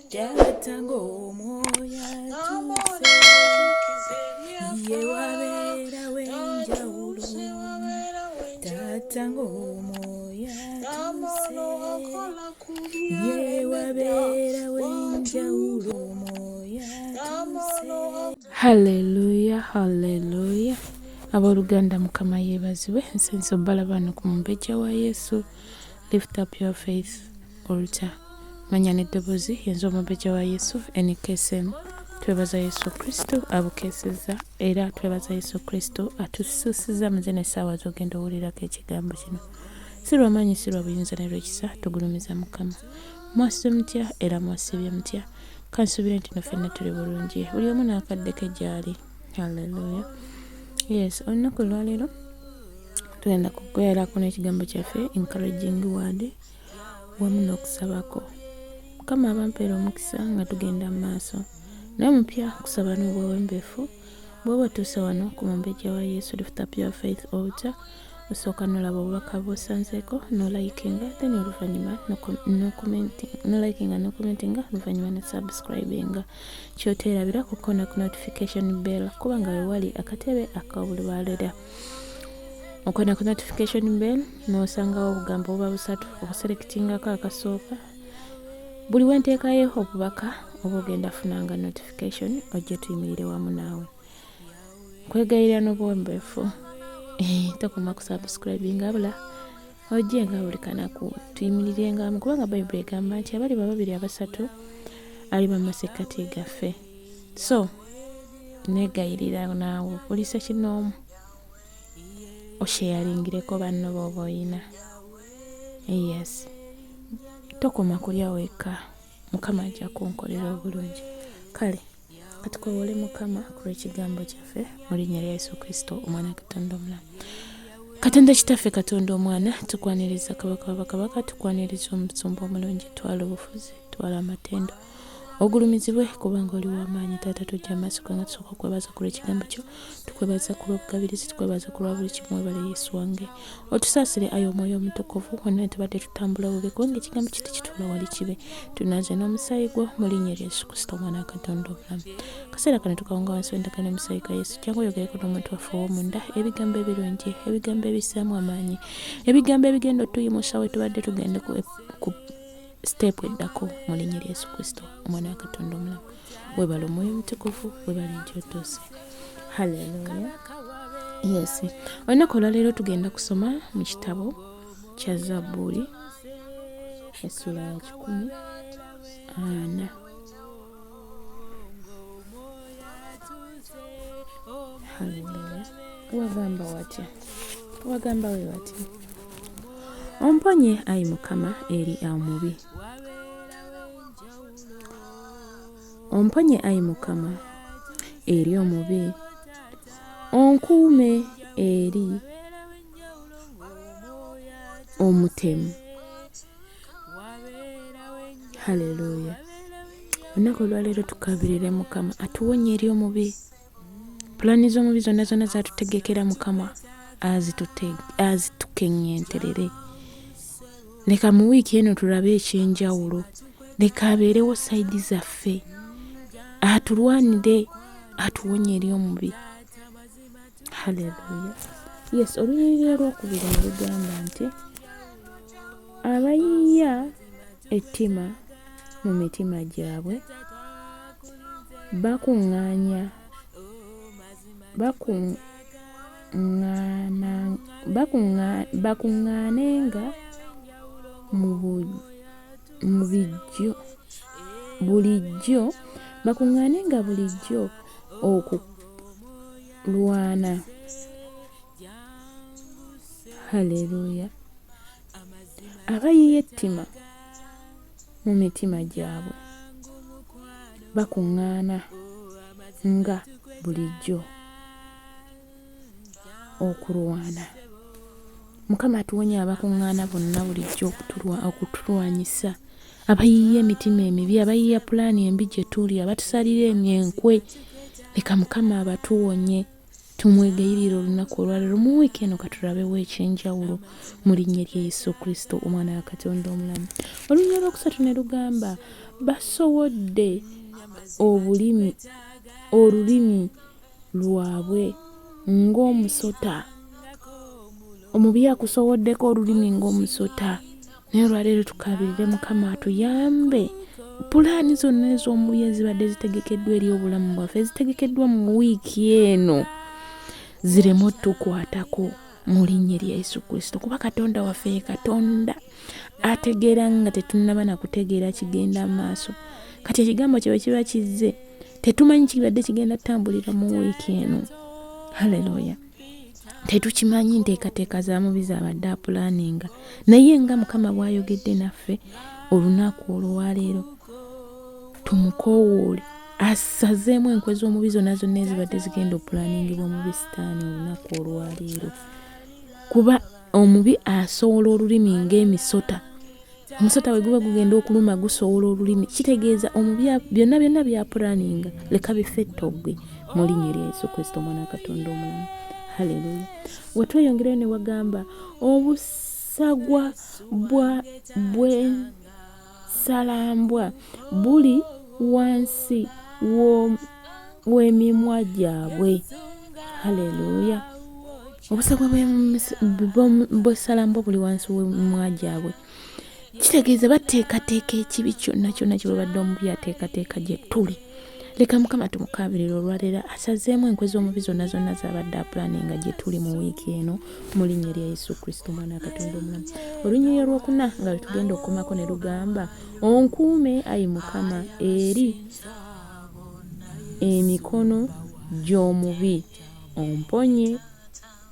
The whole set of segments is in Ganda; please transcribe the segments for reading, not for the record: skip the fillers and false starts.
Taata ng'omwoyo atuuse, ye wabeera w'enjawulo. Taata ng'omwoyo atuuse, ye wabeera w'enjawulo. Omwoyo atuuse. Hallelujah, hallelujah. Abooluganda Mukama yeebazibwe. Nsense obalaba wano ku Mumbejja wa Yesu. Lift up your faith altar. Manya n'eddoboozi yenze Omumbejja wa Yesu NKSM. Twebaza Yesu Kristo abukeesezza era twebaza Yesu Kristo atusuusizza mu zino essaawa z'ogenda owulirako ekigambo kino. Si lwa maanyi, si lwa buyinza ne lw'ekisa, tugulumiza Mukama. Mwasuze mutya era mwasiibye mutya? Kansuubire nti no ffenna tuli bulungi, buli omu n'akadde ke gy'ali. Hallelujah. Yes, olunaku olwaleero tugenda kubeerako n'ekigambo kyaffe encouraging word wamu n'okusabako. Mukama abampeera omukisa nga tugenda mu maaso. Naye omupya kusaba n'obwewembeefu bw'oba otuuse wano ku Mumbejja wa Yesu Lift Up Your Faith Altar osooka nolaba obubaka bw'osanzeeko n'olikinga then oluvannyuma n'olikinga n'okomentinga oluvannyuma ne subscribinga. Kyoteerabira kukoona ku notification bell kubanga we wali akatebe ak'obulwalera. Okoona ku notification bell n'osangawo obugambo buba busatu obuserekitingako akasooka. Buli we nteekayo obubaka oba ogenda funanga notification ojje tuyimirire wamu naawe. Nkwegayirira n'obuwombeefu tokoma ku subscribinga wabula ojje nga buli kanaku tuyimirirengamu kubanga bayibuli egamba nti abaliba babiri abasatu aliba mu masekkati gaffe. So negayirira naawe buli ssekinnoomu osheyaringireko banno b'oba oyina. Yes, tokoma kulya wekka, Mukama ajja kunkolera obulungi. Kale katukowoole Mukama ku lw'ekigambo kyaffe mu linnya lya Yesu Kristo omwana Katonda omulamu. Katonda Kitaffe, Katonda Omwana, tukwaniriza Kabaka wa bakabaka, tukwaniriza omusumba omulungi, twala obufuzi, twala amatendo. Ogulumizibwe kubanga oli w'amaanyi. Taata, tujja amaaso gange tusooka okwebaza ku lw'ekigambo kyo, tukwebaza ku lw'obugabirizi, tukwebaza ku lwa buli kimu. Webale Yesu wange, otusaasire ayi Omwoyo Omutukuvu wonna tubadde tutambula bubi, kubanga ekigambo kyo tekituula wali kibi. Tunaaze n'omusaayi gwo mu linnya lya Yesu Kristo omwana wa Katonda omulamu. Akaseera kano tukawunga wansi w'endagaano y'omusaayi gwa Yesu. Jangu oyogereko n'omuntu waffe ow'omunda ebigambo ebirungi, ebigambo ebissaamu amaanyi, ebigambo ebigenda otuyimusa we tubadde tugenda ku step eddako mu linnya lya Yesu Kristo omwana wa Katonda omulamu. Webale Omwoyo Omutukuvu, webale nti otuuse. Haleluya. Yes, olunaku olwaleero tugenda kusoma mu kitabo kya Zabbuli essula ya 140. Haleluya. Wagamba watya? Wagamba we watya? Omponye ayi Mukama eri omubi. Omponye ayi Mukama eri omubi. Onkuume eri omutemu. Haleluya. Olunaku olwaleero tukabirire Mukama atuwonye eri omubi. Pulaani z'omubi zonna zonna zatutegekera Mukama azitukeŋŋenterere. Leka mu wiiki eno tulabe eky'enjawulo. Leka abeerewo sayidi zaffe, atulwanire, atuwonye eri omubi. Haleluya. Yes, olunyiriri olwokubiri ne lugamba nti abayiiya ettima mu mitima gyabwe bakuŋŋaanya bakuŋŋaanenga mu bijjo bulijjo bakuŋŋaanenga bulijjo okulwana. Haleluya. Abayiiya ettima mu mitima gyabwe bakuŋŋaana nga bulijjo okulwana. Mukama atuwonye abakuŋŋaana bonna bulijjo okutulwanyisa, abayiiya emitima emibi, abayiiya pulaani embi gye tuli, abatusalira enkwe. Leka Mukama abatuwonye. Tumwegayirire olunaku olwaleero mu wiiki eno katulabewo ekyenjawulo mu linnya erya Yesu Kristo omwana wa Katonda omulamu. Olunya olwokusatu ne lugamba basowodde obulimi olulimi lwabwe ng'omusota. Omubi akusowoddeko olulimi ng'omusota. Naye olwaleero tukaabirire Mukama atuyambe pulaani zonna ez'omubi ezibadde zitegekeddwa eri obulamu bwaffe ezitegekeddwa mu wiiki eno zireme otukwatako mu linnya erya Yesu Kristo, kuba Katonda waffe ye Katonda ategeera nga tetunnaba na kutegeera kigenda maaso. Kati ekigambo kye bwe kiba kizze tetumanyi kibadde kigenda tutambulira mu wiiki eno. Haleluya! Tetukimanyi nteekateeka za mubi z'abadde apulaaninga, naye nga Mukama bw'ayogedde naffe olunaku olwaleero tumukoowoole asazeemu enkwe z'omubi zonna zonna ezibadde zigenda opulaaningibwa omubi sitaani olunaku olwaleero, kuba omubi asowola olulimi ng'emisota. Omusota bwe guba gugenda okuluma gusowola olulimi, kitegeeza omubi byonna byonna byapulaninga leka bife ettogge mu linnya erya Yesu Kristo omwana wa Katonda omulamu. Haleluya! Wetweyongerayo ne wagamba obusagwa bwa bw'ensalambwa buli wansi w'emimwa gyabwe. Haleluya! Obusagwa bw'essalambwa buli wansi w'emimwa gyabwe. Kitegeeza bateekateeka ekibi kyonna kyonna kye babadde omubi ateekateeka gye tuli. Leka Mukama tumukaabirire olwaleero asazeemu enkwe z'omubi zonna zonna z'abadde apulaninga gye tuli mu wiiki eno mu linnya erya Yesu Kristo omwana wa Katonda omulamu. Olunyiriri olwokuna nga lwe tugenda okukomako ne lugamba, onkuume ayi Mukama eri emikono gy'omubi, omponye,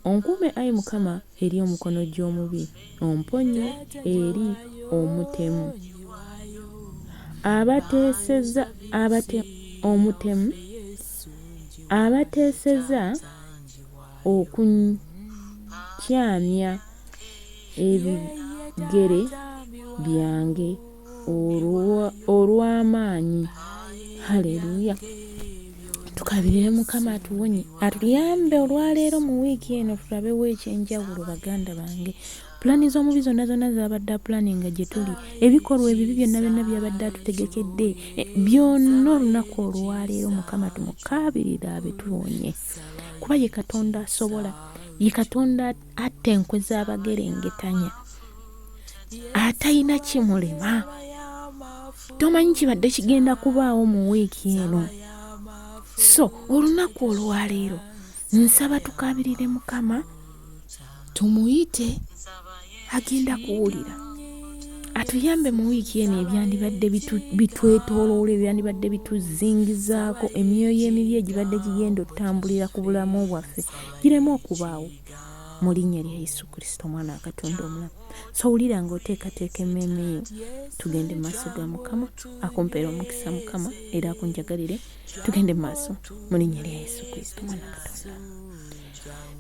onkuume ayi Mukama eri omukono gy'omubi, omponye eri omutemu. Abateeseza abate omutemu abateeseza okunkyamya ebigere byange olw'amaanyi. Haleluya! Tukabirire Mukama atuwonye, atuyambe olwaleero mu wiiki eno tulabewo ekyenjawulo. Baganda bange, pulaani z'omubi zonna zonna z'abadde apulaninga gye tuli, ebikolwa ebibi byonna byonna by'abadde atutegekedde, byonna olunaku olwaleero Mukama tumukaabirire abituwonye, kuba ye Katonda asobola, ye Katonda atta enkwe z'abagerengetanya, atalina kimulema. Tomanyi kibadde kigenda kubaawo mu wiiki eno. So olunaku olwaleero nsaba tukaabirire Mukama, tumuyite, agenda kuwulira, atuyambe mu wiiki eno ebyandibadde bitwetooloola, ebyandibadde bituzingizaako, emyoyo emibi egibadde gigenda otutambulira ku bulamu bwaffe gireme okubaawo mu linnya lya Yesu Kristo omwana wa Katonda omulamu. So wulira ng'oteekateeka emmeeme yo, tugende mu maaso ga Mukama, akumpeera omukisa Mukama era akunjagalire. Tugende mu maaso mu linnya lya Yesu Kristo omwana wa Katonda.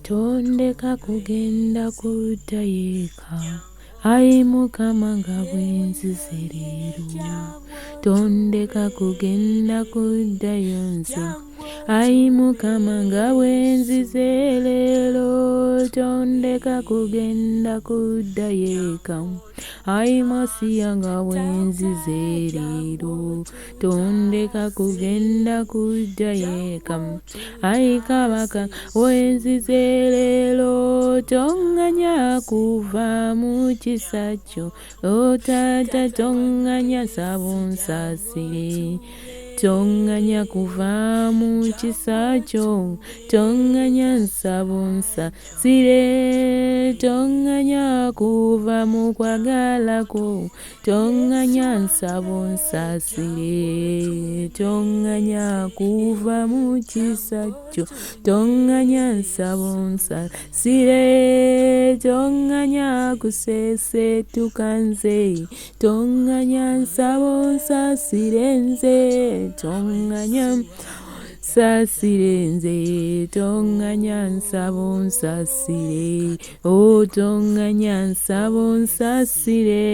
Tondeka kugenda kudda yeka, ayi Mukama nga bwe nzize leero. Tondeka kugenda kuddayo nze, ayi Mukama nga bwe nzize leero. Tondeka kugenda kudda yeka, ayi Masiya nga bwe nzize leero. Tondeka kugenda kudda yeka, ayi Kabaka wenzize leero. Toŋŋanya kuva mu kisa kyo, o Taata toŋŋanya nsaba onsaasire. Toŋŋanya kuva mu kisa kyo, toŋŋanya nsaba onsaasire. Toŋŋanya kuva mu kwagala kwo, toŋŋanya nsaba onsaasire. Toŋŋanya kuva mu kisa kyo, toŋŋanya nsaba onsaasire. Toŋŋanya kuseeseetuka nze, toŋŋanya nsaba onsaasire nze. Toŋŋanya saasire nze, toŋŋanya nsaba onsaasire. O toŋŋanya nsaba onsaasire,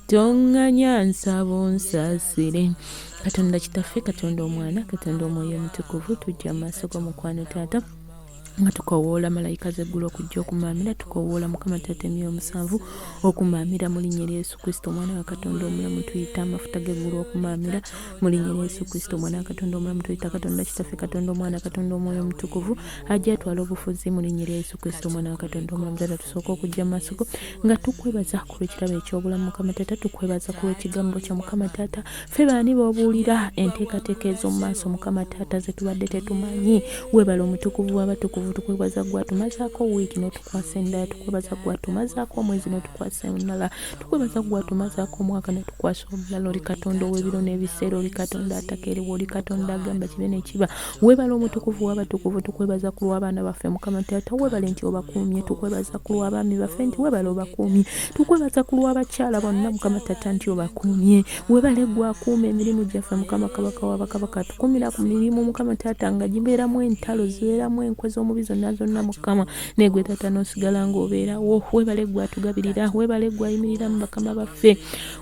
toŋŋanya nsaba onsaasire. Katonda Kitaffe, Katonda Omwana, Katonda Omwoyo Omutukuvu, tujja mu maaso go mukwano Taata. Nga tukowoola malayika z'eggulu okujja okumaamira, tukowoola Mukama Taata emyoyo omusanvu okumaamira mu linnya erya Yesu Kristo Omwana wa Katonda omulamu. Tuyita amafuta g'eggulu okumaamira mu linnya erya Yesu Kristo Omwana wa Katonda omulamu. Tuyita Katonda Kitaffe, Katonda Omwana, Katonda Omwoyo Omutukuvu ajja atwala obufuzi mu linnya erya Yesu Kristo Omwana wa Katonda omulamu. Taata, tusooka okujja mu maaso go nga tukwebaza ku lw'ekirabo eky'obulamu. Mukama Taata, tukwebaza ku lw'ekigambo kyo. Mukama Taata, ffe baani b'obuulira enteekateeka ez'omu maaso, Mukama Taata, ze tubadde tetumanyi? Weebale Omutukuvu w'abatukuvu. Tukwebaza ggwe atumazaako wiiki n'otukwasa endala. Tukwebaza ggwe atumazaako omwezi n'otukwasa endala. Tukwebaza ggwe atumazaako omwaka n'otukwasa omulala. Oli Katonda ow'ebiro n'ebiseera, oli Katonda atakeerewa, oli Katonda agamba kibe ne kiba. Weebale Omutukuvu w'abatukuvu. Tukwebaza ku lw'abaana baffe, Mukama Taata, weebale nti obakuumye. Tukwebaza ku lw'abaami baffe nti weebale obakuumye. Tukwebaza ku lw'abakyala bonna, Mukama Taata, nti obakuumye. Webale ggwe akuuma emirimu gyaffe, Mukama Kabaka wa bakabaka, atukumira ku mirimu, Mukama Taata, nga gibeeramu entalo, zibeeramu enkwe z'omubi zonna zonna, Mukama, naye ggwe Taata n'osigala ng'obeerawo. Webale ggwe atugabirira, webale ggwe ayimirira mu bakama baffe.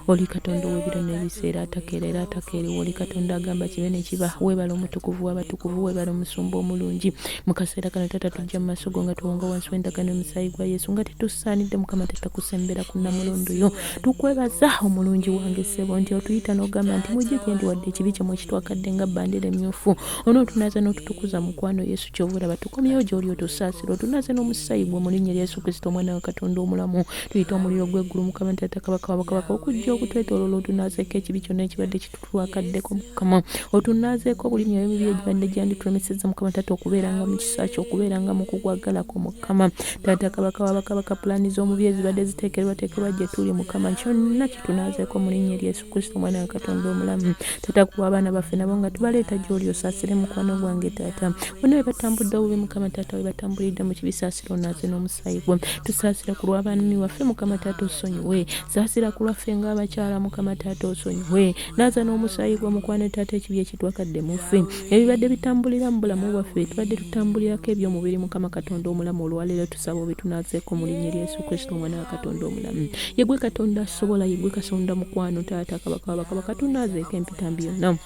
Oli Katonda ow'ebiro n'ebiseera, atakeera era atakeerewa, oli Katonda agamba kibe ne kiba. Webale Omutukuvu w'abatukuvu, webale Omusumba omulungi. Mu kaseera kano Taata tujja mu maaso go nga tuwonga wansi w'endagaano y'omusaayi gwa Yesu, nga tetusaanidde, Mukama Taata, kusembera ku nnamulondo yo. Tukwebaza, omulungi wange ssebo, nti otuyita n'ogamba nti mujje gye ndi wadde ekibi kyammwe kitwakadde nga bbandera emmyufu. Onootunaaza n'otutukuza, mukwano Yesu. Ky'ova olaba tukomyewo gy'oli otusaasire, otunaaze n'omusaayi gwo mu linnya erya Yesu Kristo Omwana wa Katonda omulamu. Tuyita omuliro gw'eggulu, Mukama Taata, Kabaka wa bakabaka, okujja okutwetooloola otunaazeeko ekibi kyonna ekibadde kitutwakaddeko, Mukama. Otunaazeeko buli myoyo emibi egibadde gyanditulemesezza, Mukama Taata, okubeeranga mu kisa kyo, okubeeranga mu kukwagala kwo, Mukama Taata, Kabaka wa bakabaka. Pulaani z'omubi ezibadde ziteekerwateekerwa gye tuli, Mukama, kyonna kitunaazeeko mu linnya erya Yesu Kristo Omwana wa Katonda omulamu. Taata, kuwa abaana baffe nabo nga tubaleeta gy'oli, osaasire mukwano gwange Taata. Bonna we batambudde obubi, Mukama Taata, we batambulidde mu kibi, saasira onaaze n'omusaayi gwo. Tusaasira ku lw'abaami waffe, Mukama Taata, osonyiwe. Saasira ku lwaffe ng'abakyala, Mukama Taata, osonyiwe. Naaza n'omusaayi gwo, mukwano Taata, ekibi ekitwakadde mu ffe, ebibadde bitambulira mu bulamu bwaffe, bye tubadde tutambulirako eby'omubiri, Mukama Katonda omulamu, olwaleero tusaba obitunaazeeko mu linnya erya Yesu Kristo Omwana wa Katonda omulamu. Ye ggwe Katonda asobola, ye ggwe Katonda mukwano Taata, Kabaka wa bakabaka, tunaazeeko empitambi yonna.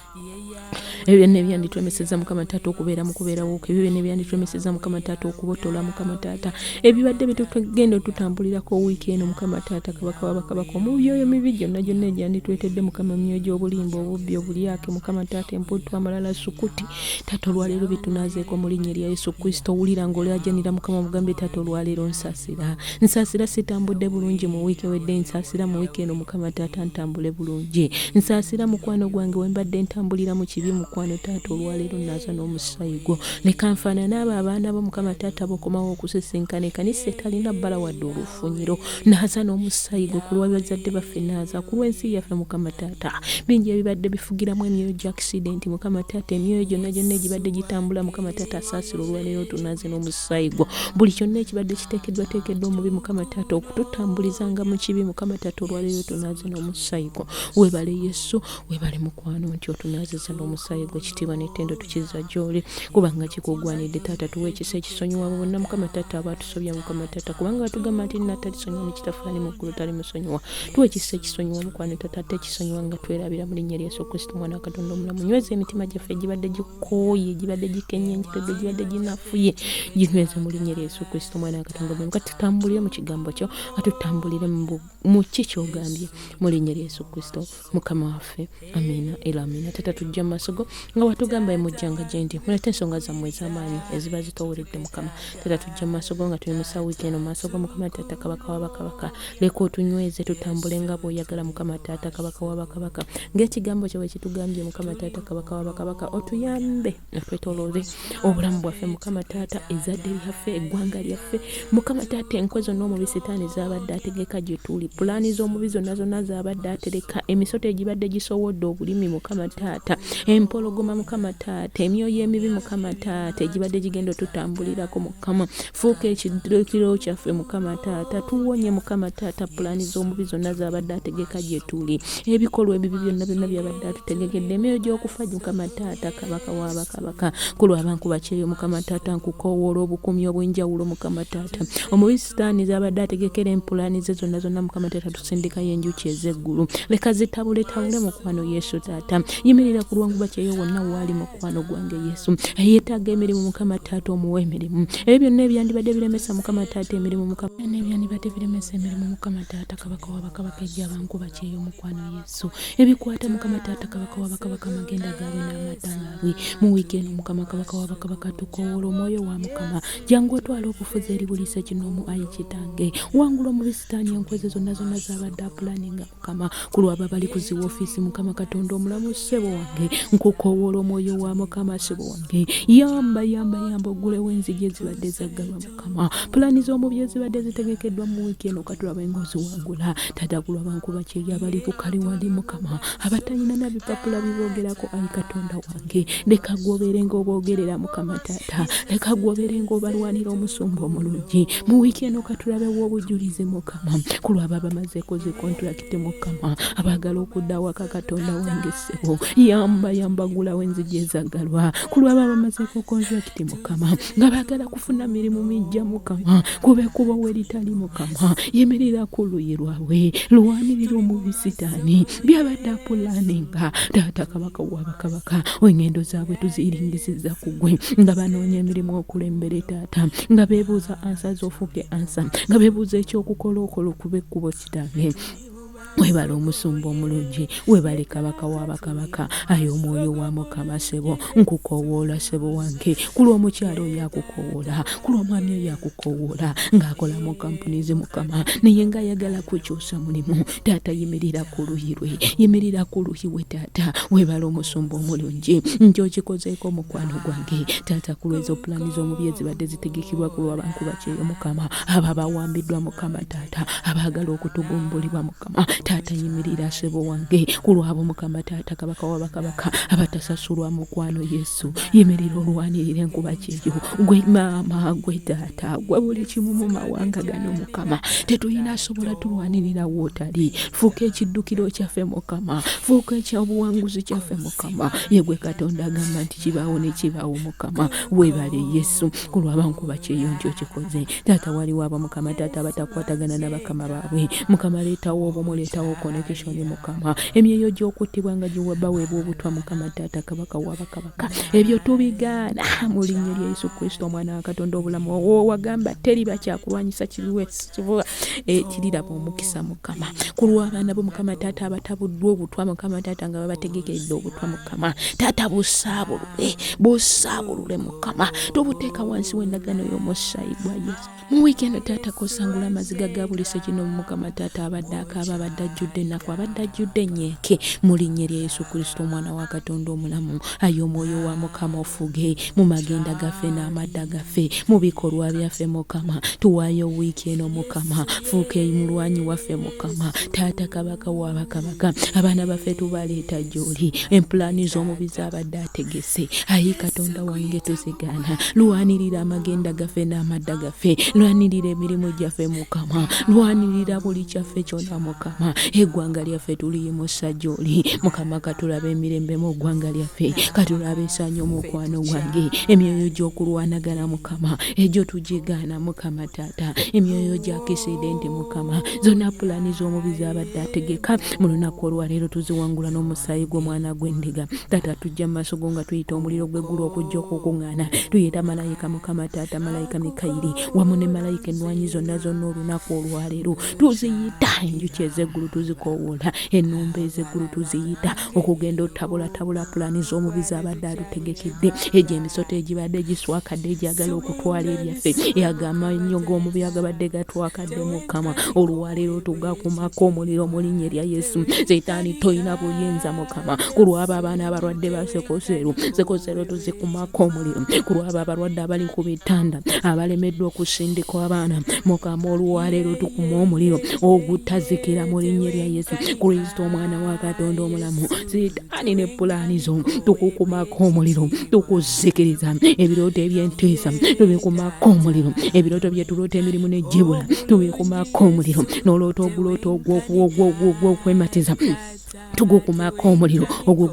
Ebyo byonna ebyanditwemesezza, Mukama Taata, okubeera mu kubeerawo kwo, ebyo byonna ebyanditwemesezza, Mukama Taata, okubotola, Mukama Taata, ebibadde bitugenda otutambulirako wiiki eno, Mukama Taata, Kabaka wa bakabaka, omubyoyo mibi gyonna gyonna egyanditwetedde, Mukama, emyoyo gy'obulimba, obubbi, obulyake, Mukama Taata, emputtu, amalala, sukuti, Taata, olwaleero bitunaazeeko mu linnya erya Yesu Kristo. Wulira ng'olaajanira Mukama, omugambe, Taata, olwaleero nsaasira, nsaasira, sitambudde bulungi mu wiiki ewedde, nsaasira mu wiiki eno, Mukama Taata, ntambule bulungi, nsaasira mukwano gwange we mbadde ntambulira mu kibi, mukwano Taata, olwaleero naaza n'omusaayi gwo, leka nfaanane abo abaana bo, Mukama Taata, bokomawo okusisinkana ekanisa etalina bbala wadde olufunyiro. Naaza n'omusaayi gwo ku lwa bazadde baffe, naaza ku lw'ensi yaffe, Mukama Taata. Bingi ebibadde bifugiramu emyoyo gya accident, Mukama Taata, emyoyo gyonna gyonna egibadde gitambula, Mukama Taata, asaasira olwaleero otunaaze n'omusaayi gwo buli kyonna ekibadde kiteekeddwateekeddwa omubi, Mukama Taata, okututambulizanga mu kibi, Mukama Taata, olwaleero otunaaze n'omusaayi gwo. Weebale Yesu, weebale mukwano nti otunaazizza n'omusaayi gwo. Ekitiibwa n'ettendo tukizza gy'oli kubanga kikugwanidde. Taata, tuwe ekisa ekisonyiwa abo bonna, Mukama Taata, abaatusobya, Mukama Taata, kubanga batugamba nti natalisonyiwa ne Kitaffe ali mu ggulu talimusonyiwa. Tuwe ekisa ekisonyiwa, mukwano Taata, ate ekisonyiwa nga twerabira, mu linnya lya Yesu Kristo Omwana wa Katonda omulamu. Nyweza emitima gyaffe egibadde gikooye, egibadde gikenyenjeredde, egibadde ginafuye, ginyweze mu linnya lya Yesu Kristo Omwana wa Katonda omulamu. Kati tutambulire mu kigambo kyo, atutambulire mu ki ky'ogambye, mu linnya lya Yesu Kristo Mukama waffe, amiina era amiina. Taata, tujja mu maaso go nga watugamba emujjanga gye ndi mulete ensonga zammwe ez'amaanyi eziba zitoweredde. Mukama Taata, tujja mu maaso go nga tuyimusa wiiki eno mu maaso go, Mukama Taata, Kabaka wa bakabaka. Leka otunyweze tutambule nga bw'oyagala, Mukama Taata, Kabaka wa bakabaka, ng'ekigambo kyo bwe kitugambye. Mukama Taata, Kabaka wa bakabaka, otuyambe otwetoloole obulamu bwaffe, Mukama Taata, ezzadde lyaffe, eggwanga lyaffe, Mukama Taata. Enkwe zonna omubi Sitaani z'abadde ategeka gye tuli, pulaani z'omubi zonna zonna z'abadde atereka, emisota egibadde gisowodde obulimi, Mukama Taata, empologoma, Mukama Taata, emyoyo emibi, Mukama Taata, egibadde gigenda otutambulirako, Mukama, fuuka ekidukiro kyaffe, Mukama Taata, tuwonye, Mukama Taata, pulaani z'omubi zonna z'abadde ategeka gye tuli, ebikolwa ebibi byonna byonna by'abadde atutegekedde, emyoyo gy'okufa, Mukama Taata, Kabaka wa bakabaka, ku lw'abankuba kyeyo, Mukama Taata, nkukoowoola obukuumi obw'enjawulo, Mukama Taata. Omubi Sitaani z'abadde ategekera empulaani ze zonna zonna, Mukama Taata, tusindikayo enjuki ez'eggulu, leka zitabuletabule, mukwano Yesu Taata. Yimirira ku lwankuba kyeyo. kyeyo wonna waali mukwano gwange Yesu. Eyeetaaga emirimu Mukama taata omuwa emirimu. Ebyo byonna ebyandibadde biremesa Mukama taata emirimu Mukama n'ebyandibadde biremesa emirimu Mukama taata kabaka wa bakabaka ejja abankuba kyeyo mukwano Yesu. Ebikwata Mukama taata kabaka wa bakabaka amagenda gaabwe n'amata gaabwe. Mu wiiki eno Mukama kabaka wa bakabaka tukowoola omwoyo wa Mukama. Jangu otwale obufuzi eri buli ssekinoomu ayi kitange. Wangula omubi sitaani enkwe ze zonna zonna z'abadde apulaninga Mukama. Ku lw'abo abali ku zi woofiisi Mukama Katonda omulamu ssebo wange nkukowoola omwoyo wa Mukama ssebo wange. Yamba yamba yamba oggulewo enzigi ezibadde zaggalwa Mukama. Pulaani z'omubi ezibadde zitegekeddwa mu wiiki eno katulabe ng'oziwangula. Taata ku lw'abankuba kyeyo abali ku kaliwali Mukama abatalina na bipapula biboogerako ayi Katonda wange. Leka ggwe obeere ng'oboogerera Mukama Taata. Leka ggwe obeere ng'obalwanira omusumba omulungi. Mu wiiki eno katulabewo obujulizi Mukama ku lw'abo abamazeeko zi kontulakiti Mukama abaagala okudda awaka Katonda wange ssebo. Yamba yamba ggulawo enzigi ezaggalwa ku lw'abo abamazeeko kontulakiti Mukama nga baagala kufuna mirimu mijja Mukama kuba ekkubo we litali Mukama yimirira ku luyi lwabwe lwanirira omubi sitaani byabadde apulaninga taata kabaka wa bakabaka engendo zaabwe tuziyiringisiza ku gwe nga banoonya emirimu okulembere taata nga beebuuza ansa z'ofuuke ansa nga beebuuza ekyokukola okola okuba ekkubo kitange. Webale omusumba omulungi, webale kabaka wa bakabaka, ayi omwoyo wa Mukama ssebo, nkukowoola ssebo wange, ku lw'omukyala oyo akukowoola, ku lw'omwami oyo akukowoola, ng'akola mu kampuni ze Mukama, naye ng'ayagala kukyusa mulimu. Taata yimirira ku luyi lwe, yimirira ku luyi we taata, webale omusumba omulungi, nti okikozeeko mukwano gwange. Taata ku lw'ezo pulaani z'omubi ezibadde zitegekebwa ku lw'abankuba kyeyo Mukama, abo abawambiddwa Mukama taata, abaagala okutugumbulibwa Mukama taata yimirira sebo wange ku lwabo Mukama taata kabaka wa bakabaka abatasasulwa mukwano Yesu yimirira olwanirira enkuba kyeyo gwe maama gwe taata gwe buli kimu mu mawanga gano Mukama tetulina asobola tulwanirira wootali fuuka ekiddukiro kyaffe Mukama fuuka ekyobuwanguzi kyaffe Mukama yegwe Katonda agamba nti kibaawo ne kibaawo Mukama webale Yesu ku lw'abankuba kyeyo nti okikoze taata waliwo abo Mukama taata abatakwatagana na bakama baabwe Mukama leetawo obumu leetawo connection Mukama emyoyo gy'okuttibwa nga gibaweebwa obutwa Mukama taata kabaka wa bakabaka ebyo tubigaana mu linnya lya Yesu Kristo omwana wa Katonda obulamu owagamba teriba kyakulwanyisa kivuga kiriraba omukisa Mukama ku lw'abaana bo Mukama taata abatabuddwa obutwa Mukama taata nga babategekeredde obutwa Mukama taata busaabulule busaabulule Mukama tubuteeka wansi w'endagaano y'omusaayi gwa Yesu. Mu wiiki eno taata kosangula amaziga ga buli ssekinoomu Mukama taata abadde akaaba abadde ajjudde ennaku abadde ajjudde ennyeeke mu linnya erya Yesu Kristo omwana wa Katonda omulamu ayi omwoyo wa Mukama ofuge mu magenda gaffe n'amadda gaffe mu bikolwa byaffe Mukama tuwaayo wiiki eno Mukama fuuka mulwanyi waffe Mukama taata kabaka wa bakabaka abaana baffe tubaleeta gy'oli empulaani z'omubi z'abadde ategese ayi Katonda wange tuzigaana lwanirira amagenda gaffe n'amadda gaffe lwanirira emirimu gyaffe Mukama lwanirira buli kyaffe kyonna Mukama eggwanga lyaffe tuliyimusa gy'oli Mukama katulabe emirembe mu ggwanga lyaffe katulabe essanyu mukwano gwange emyoyo gy'okulwanagana Mukama egyo tugigaana Mukama taata emyoyo gya kisidenti Mukama zonna pulaani z'omubi z'abadde ategeka mu lunaku olwaleero tuziwangula n'omusaayi gw'omwana gw'endiga taata tujja mu maaso go nga tuyita omuliro gw'eggulu okujja okukuŋŋaana tuyita malayika Mukama taata malayika Mikayiri wamu ne malayika ennwanyi zonna zonna olunaku olwaleero tuziyita enjuki ez'eggulu tuzikoowoola ennumba ez'eggulu tuziyita okugenda otabulatabula pulaani z'omubi z'abadde atutegekedde egyo emisota egibadde giswakadde egyagala okutwala ebyaffe ago amannyo g'omubi agabadde gatwakadde Mukama olwaleero tugakumako omuliro mu linnya erya Yesu setaani tolina buyinza Mukama ku lw'abo abaana abalwadde ba sekoseero sekoseero tuzikumako omuliro ku lw'abo abalwadde abali ku bitanda abalemeddwa okusindika abaana Mukama olwaleero tukuma omuliro ogutazikira mu linnya erya Yesu Kristo omwana wa Katonda omulamu sitaani ne pulaani zo tukukumako omuliro tukuzikiriza ebirooto eby'entiisa tubikumako omuliro ebirooto bye tuloota emirimu ne gibula tubikumako omuliro n'oloota oguloota ogw'okwematiza tugukumako omuliro ogwo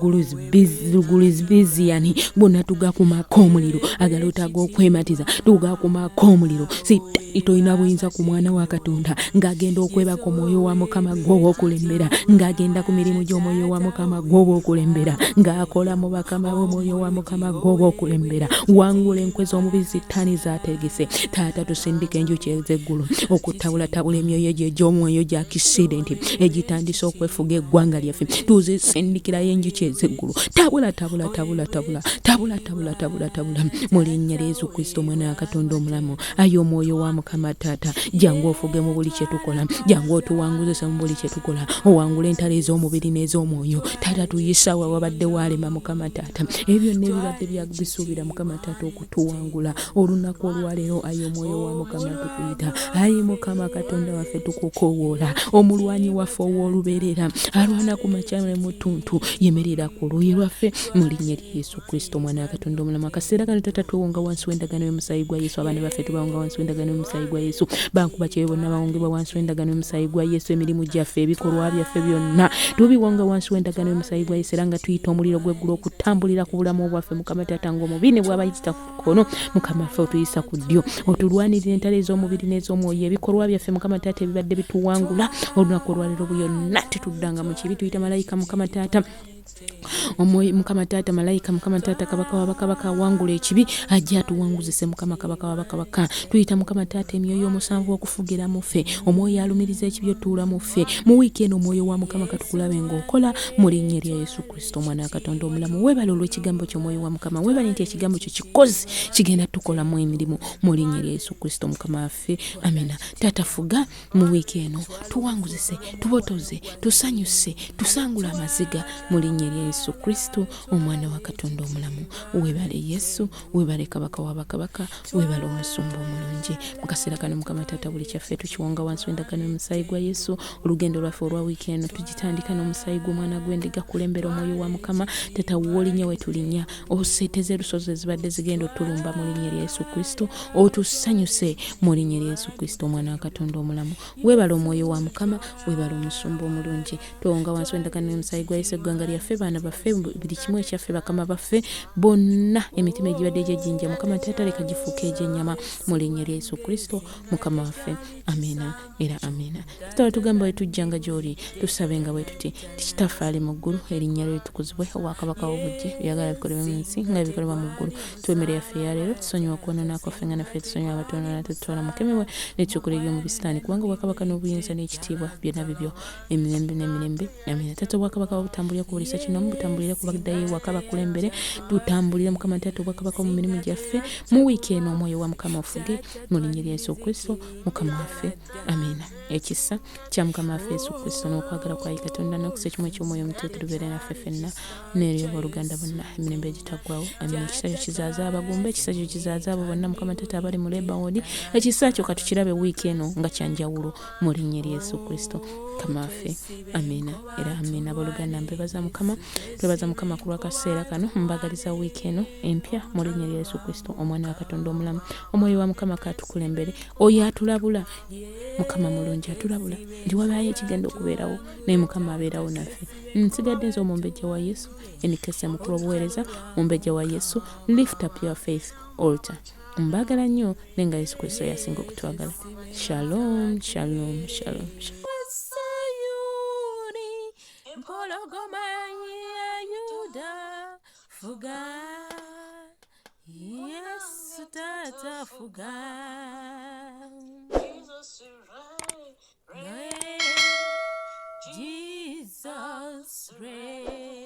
gulizibiziyani gwonna tugakumako omuliro agaloota ag'okwematiza tugakumako omuliro sitaani tolina buyinza ku mwana wa Katonda ng'agenda okwebaka omwoyo wa Mukama gwoba okulembera, ng'agenda ku mirimu gy'omwoyo wa Mukama gwoba okulembera, ng'akola mu bakama b'omwoyo wa Mukama gwoba okulembera. Wangula enkwe z'omubi sitaani z'ategese. Taata, tusindika enjuki ez'eggulu okutabulatabula emyoyo egyo egy'omwoyo gya akisidenti egitandise okwefuga eggwanga lyaffe. Tuzisindikirayo enjuki ez'eggulu. Tabula, tabula, tabula, tabula, tabula, tabula, tabula, tabula mu linnya lya Yesu Kristo omwana wa Katonda omulamu. Ayi omwoyo wa Mukama taata, jangu ofuge mu buli kye tukola, jangu otuwanguzise mu buli kye tukola, owangule entalo ez'omubiri n'ez'omwoyo. Taata, tuyisawo awabadde waalema. Mukama taata, ebyo byonna ebibadde byabisuubira Mukama taata okutuwangula olunaku olwaleero, ayi omwoyo wa Mukama tukuyita. Ayi Mukama Katonda waffe, tukukowoola, omulwanyi waffe ow'olubeerera alwana ku makya ne mu ttuntu, yemerera ku luuyi lwaffe mu linnya lya Yesu Kristo omwana wa Katonda omulamu. Akaseera kano tata, twewonga wansi w'endagaano y'omusaayi gwa Yesu. Abaana baffe tubawonga wansi w'endagaano y'omusaayi gwa Yesu. Bankuba kyeyo bonna bawongebwa wansi w'endagaano y'omusaayi gwa Yesu. Emirimu gyaffe, ebikolwa byaffe byonna tubiwonga wansi w'endagaano y'omusaayi gwa Yesu, era nga tuyita omuliro gw'eggulu okutambulira ku bulamu bwaffe. Mukama taata, ng'omubi ne bw'abayita ku kkono, Mukama ffe otuyisa ku ddyo, otulwanirira entalo ez'omubiri n'ez'omwoyo. Ebikolwa byaffe, Mukama taata, ebibadde bituwangula olunaku olwaleero, byonna tetuddanga mu kibi. Tuyita malayika, Mukama taata, omwoyo, Mukama taata, malayika, Mukama taata, kabaka wa bakabaka awangula ekibi, ajja atuwanguzise. Mukama kabaka wa bakabaka, tuyita Mukama taata emyoyo omusanvu okufugira mu ffe, omwoyo alumiriza ekibi otuula mu ffe mu wiiki eno. Omwoyo wa Mukama, katukulabe ng'okola mu linnya erya Yesu Kristo omwana wa Katonda omulamu. Weebale olw'ekigambo kyo, omwoyo wa Mukama. Weebale nti ekigambo kyo kikozi, kigenda tukolamu emirimu mu linnya erya Yesu Kristo mukama waffe, amina. Taata, fuga mu wiiki eno, tuwanguzise, tubotoze, tusanyuse, tusangule amaziga mu linnya erya Yesu Kristo omwana wa Katonda omulamu. Weebale Yesu, weebale kabaka wa bakabaka, weebale omusumba omulungi. Mu kaseera kano, Mukama taata, buli kyaffe tukiwonga wansi w'endagaano y'omusaayi gwa Yesu. Olugendo lwaffe olwa wiiki eno tugitandika n'omusaayi gw'omwana gw'endiga. Kulembera, omwoyo wa Mukama tata, woolinnya we tulinnya, oseeteze erusozi ezibadde zigenda otulumba mu linnya erya Yesu Kristo. Otusanyuse mu linnya erya Yesu Kristo omwana wa Katonda omulamu. Weebale omwoyo wa Mukama, weebale omusumba omulungi. Tuwonga wansi w'endagaano y'omusaayi gwa Yesu eggwanga lyaffe, baana baffe, buli kimu ekyaffe, bakama baffe bonna. Emitima egibadde egy'ejjinja, Mukama taata, leka gifuuke egy'ennyama mu linnya lya Yesu Kristo mukama waffe, amiina era amiina. Tutaba tugamba bwe tujjanga gy'oli, tusabe nga bwe tuti ti: Kitaffe ali mu ggulu, erinnya lyo litukuzibwe, obwakabaka bwo bujje, byagala bikolebwe mu nsi nga bikolebwa mu ggulu. Tuwe emmere yaffe eya leero, tusonyiwe okwonoona kwaffe nga naffe tusonyiwa abatwonoona, tutwala mukemebwe n'ekyokula eby'omubi Sitaani, kubanga obwakabaka n'obuyinza n'ekitiibwa byonna bibyo emirembe n'emirembe, amiina. Taata, obwakabaka butambulire ku buli kinomu, butambulire ku baddayo ewaka, bakulembere. Tutambulire, Mukama taata, obwakabaka mu mirimu gyaffe mu wiiki eno. Omwoyo wa Mukama ofuge mu linnya lya Yesu Kristo mukama waffe, amiina. Ekisa kya mukama waffe Yesu Kristo n'okwagala kwa Katonda n'okusa ekimu eky'omwoyo omutuukirivu bibeere naffe ffenna n'eri abooluganda bonna emirembe egitaggwawo, amiina. Ekisa kyo kizaaza abagumba, ekisa kyo kizaaza abo bonna, Mukama taata, abali mu labour ward. Ekisa kyo katukirabe wiiki eno nga kyanjawulo mu linnya erya Yesu Kristo mukama waffe, amiina era amiina. Abooluganda, mbebaza Mukama, twebaza Mukama ku lw'akaseera kano. Mbagaliza wiiki eno empya mu linnya erya Yesu Kristo omwana wa Katonda omulamu. Omwoyo wa Mukama katukulembere, oyo atulabula. Mukama mulungi, atulabula nti wabaayo ekigenda okubeerawo, naye Mukama abeerawo naffe. Nsigadde nze omumbejja wa Yesu, enikese mukulu obuweereza mumbejja wa Yesu, Lift Up Your Faith Altar. Mbaagala nnyo, naye nga Yesu Kristo yasinga okutwagala. Shalom, shalom, shalom, shalom. Sayuni, empologoma ya Yuda, fuga Yesu tata, fuga. Jesus reign, Jesus reign.